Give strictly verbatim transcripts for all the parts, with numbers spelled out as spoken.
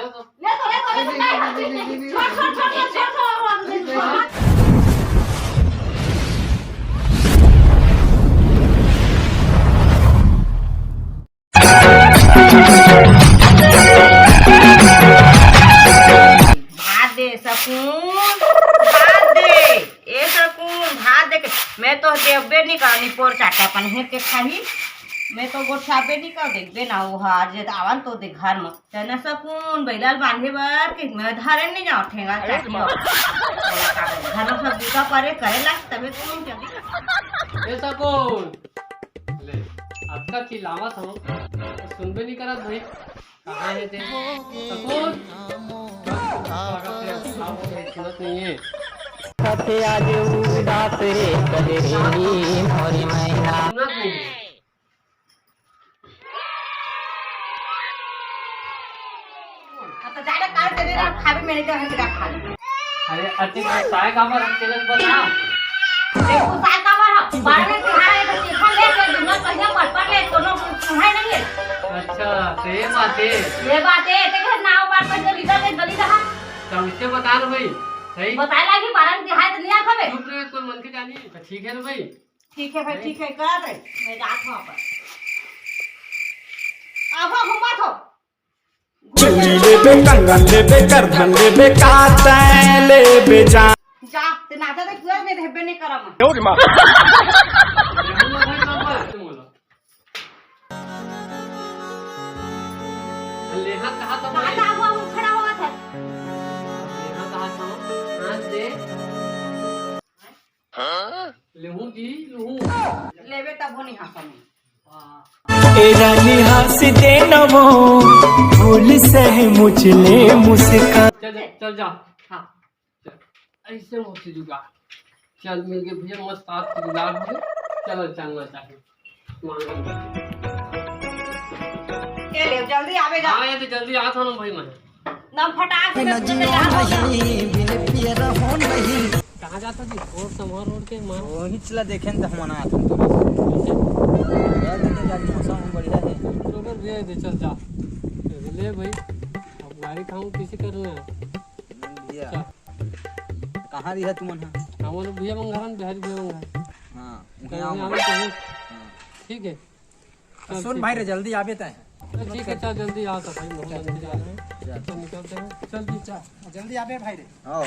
ले तो, ले तो, ले तो, नहीं, नहीं, नहीं, नहीं, नहीं। छोड़, छोड़, छोड़, छोड़, छोड़, छोड़, छोड़। भात दे सकून, भात दे, ए सकून, भात दे के, मैं तो देबे नहीं करनी, पोर चाटा अपन हेर के खाही, मैं तो गोठियाबे नहीं कर, देखबे ना, वो हर जे आवन तो दे घर में, चना सकून, बैलाल बांधे बर के मैं धरे नहीं जाओ, ठेंगा चाटी हो। घर में सब बूता परे, करे ला, तबे तो नहीं चली। ए सकून, ले, अतका चिल्लावत हूँ, सुनबे नहीं करत भाई। कहाँ है ते? सकून? सुनत नहीं है। कथे आज उदास रे कजरेली मोरी मैना। सुनत नहीं है। अब तो ज्यादा काल चले ना, खावे में नहीं तो हट जा खा ले। अरे, अति गुस्साए काबर हम चलत बता। ए, गुस्साए काबर हम? बारह में तिहार है, तो तिहार ले के दुनिया कहिया पटपट ले, कोनो सुनाई नहीं है। अच्छा, तो ये बात है। ये बात है, ते घर नाव बार पर जो लीडर के गली रहा। तो उससे बता ना भाई, सही? बताए लागी, बारह में तिहार तो नहीं आ खावे। चुप रहे, कोई मन के जानी। तो ठीक है ना भाई? ठीक है भाई, ठीक है, कर दे। मैं जात हूँ अपन। अब हो, घूमत हो। चूड़ी लेबे, कंगन लेबे, करधन लेबे, का तैं लेबे जान। जा, ते नाचा देख, तुरंत में देबे नहीं करम। लेहा कहा तो कहाँ भाई? कहाँ हुआ, वो खड़ा हुआ था। लेहा कहा तो, हाँ, दे। लेहू जी, लेहू। लेबे तब हो नहीं हाँसम। ए रानी हंस दे न वो, फूल से मुझले मुस्कान। चल, चल, चल जा। हाँ। चल, ऐसे मत जुगा। चल, मिल गए भैया, मस्त हाथ जुगाड़ हो गए। चलो, चलना चाहिए। मान लो। ए ले, जल्दी आवे जा। हाँ, ये तो जल्दी आ था ना भाई मैं। नम फटाक से बिन जियो नहीं, बिन पिए रहो नहीं। कहाँ जाता जी? और संभाल रोड के मार। वही चला देखे न तो हम आना था। यार, देखे जा, मौसम बढ़िया है। तो कर भैया दे, चल जा। ले भाई, अब गाड़ी खाऊं, किसी कर रहे हैं। भैया, चल। कहाँ रही है तुमन हा? हम लोग भैया मंगरन, बिहारी भैया मंगरन। हाँ, कहीं वहीं हम आवे तो हैं। हाँ। ठीक है। चल, सुन ठीक भाई है। रे, जल्दी आबे तय। चल, ठीक है, चल, जल्दी आ तो भाई, मोहन चल, मंदिर जा रहे हैं। चल। चल, निकलते हैं। चल, जी, चल, जल्दी आबे भाई रे। हाँ।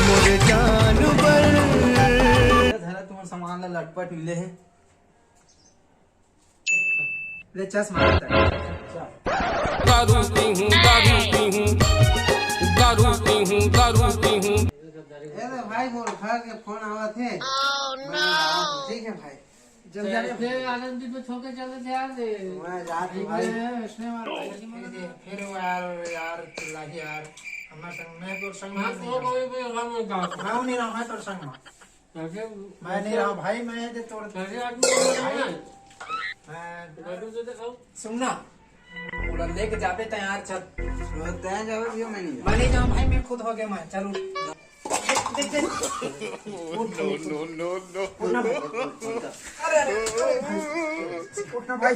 मोरे जान बर। धरा तुम्हार सामान ला लटपट मिले है। ले चश्मा। चल। दारू पीहूं, दारू पीहूं, दारू पीहूं, दारू पीहूं। ए रे भाई, मोर घर के फोन आवत हे। मैं आवत हूँ। ठीक है भाई। जल्दी आ रे। कैसे आनंद जी पे छोड़ के चले थे यार, ये मैं जात हूँ भाई। ये है, इसने मार फिर, फिर वो यार, यार, चिल्लाही यार। हमारे संग, मैं तो संग हाँ, नहीं तो जाऊँ। कोई भी हम लोग जाते हैं। मैं नहीं रहा, मैं तो संग में। कैसे? मैं नहीं रहा भाई, मैं ये तोड़ कैसे आदमी को बोल रहे हैं? मैं तो देखो। सुनना, बोला लेके जाबे तैयार छत। तैयार जाओ, जियो मैं नहीं जाऊँ। मैं नहीं जाऊँ भाई, मैं खुद हो गया मैं। चलो। देख, देख। उठ, उठ, उठ। No, no, no, no। उठना भाई। अरे, अरे, अरे भाई। उठना भाई।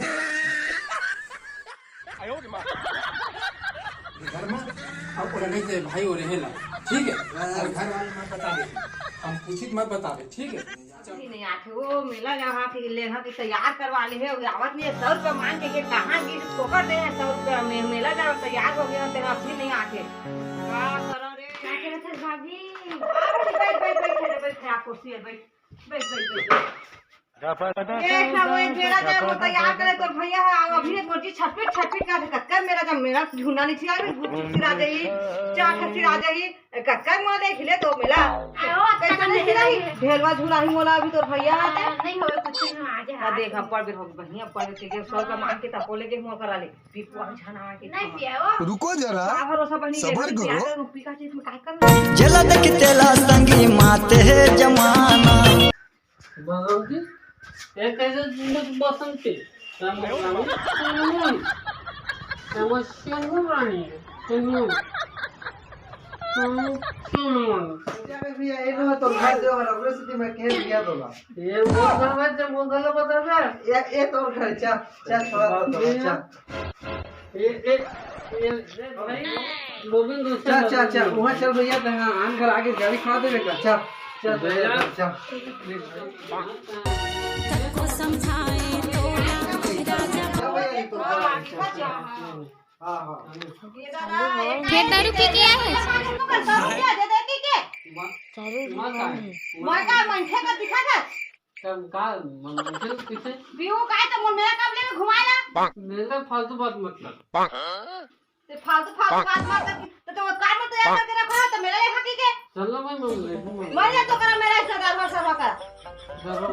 घर में अब बोला नहीं थे भाई, हो रहे ला। ठीक है? घर वाले मत बता दे। हम पूछित मत बता दे, ठीक है? अभी नहीं आथे, वो मेला जहाँ के लेहा के तैयार करवा ले है, वो आवत नहीं है, सौ रुपया मांग के, के कहाँ की ठोकर दे है, सौ रुपया में मेला जा तैयार हो गया, तेरा अभी नहीं आथे। का करो रे? क्या करत है भाभी? आ, बैठ, बैठ, बैठ, बैठ, बैठ, बैठ, आप कुर्सी है, बैठ, बैठ, बैठ, बैठ। देख ना, वो जेरा जाए, वो तैयार करे, तोर भैया है, अब अभी तोर जी छटपिट, छटपिट का कक्कर मेरा, जब मेरा झुंडा नहीं छिया, अभी भूत सिरा जाई, चाट सिरा जाई। कक्का माँ देख ले तो मिला। आओ, कैसे कक्का नहीं नहीं सिलाई? नहीं। ढेलवा झुलाही मोला अभी तोर भैया आते। हाँ, नहीं होवे कुछ नहीं, आ जा, आ आ देख, जा। अब पड़ बेर हो गई, बढ़िया पड़ बेर के सौ रुपया मांग के तको लेके मोर करा ले। पिपुआ झना के नहीं खावा। पिया वो। रुको जरा, का भरोसा बनी सबर के करो। पिया के रुपी का चीज में काय कर ले? जेला देख तेला संगी माते है जमाना। बसंती, ये कैसे जिंदगी बसंती? समस्या नहीं रानी है। समस्या नहीं। भैया, ये लो, तो घर जो है, ओकरे से मैं खेल दिया तो बा। ये वो घर है, जब वो गलत बता दे। ये, ये तो घर, चा, चा, थोड़ा बाप तो रे। चा। ये, ये, चल, चल, चल, वहाँ चल भैया, तो हाँ, आन घर आगे गाड़ी खड़ा देवे का। चल, चल, चल, चल। सबको समझाए तो राजा। चल भैया, ये तो हाँ, हाँ। फिर दारू पी के आए हैं? चालू दुकान है। मैं का मनखे का दिखा था? तब का मन-, मनखे का पीछे? पीहू का तो मन मेरा कब ले घुमाला? मेरे फालतू बात मत कर। ते फालतू, फालतू बात मत कर। तो, तो काम में तैयार करके रखा है, तो मेरा लेखा की के? चल ना भाई, मैं ले दूंगा। मर जा तो करा मेरा हिस्सा, दरबार सब का।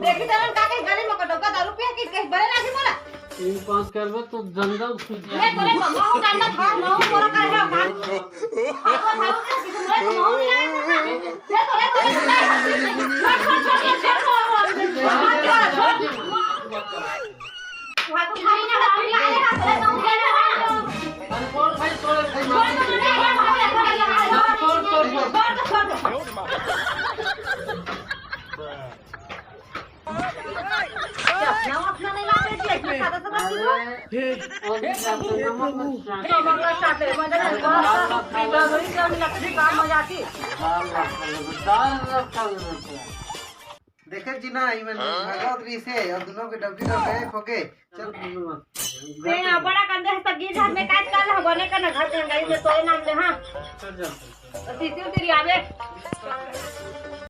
देखी चलन का कहीं गली में कटोका दारू पिए कि कहीं बड़े लागी मोला। तीन पाँच करबे तो जंगल फूट जाए। मैं तोरे बबुआ को जानता था, मैं हूँ तोरा का है काम। आपको भाव से किसी मुझे तो मैं हूँ नहीं आया था। ये तोरे, तोरे, तोरे। छोड़, छोड़, छोड़, छोड़, छोड़, छोड़। वहाँ तो खाली ना, खाली ना, खाली ना, खाली ना। अरे छोड़ भाई, छोड़ भाई। छोड़, छोड़, छोड़, छोड़, छोड़। अपना, अपना नहीं लाते जी, अपना सादा, सादा पीओ। अरे, हे, हे प्रभु, हे प्रभु। तो मगला साथे, मजा नहीं, मजा नहीं, लकड़ी का मजा थी। देखे जी ना, इमन भगवत रहिसे, और दोनों के डबकी डबकी होके, चल। ते बड़ा कंधे से गिर जात में काज कर ला, बने का ना घर के अंदर में तोरे नाम ले, हाँ। तो सीसी उतरी आवे।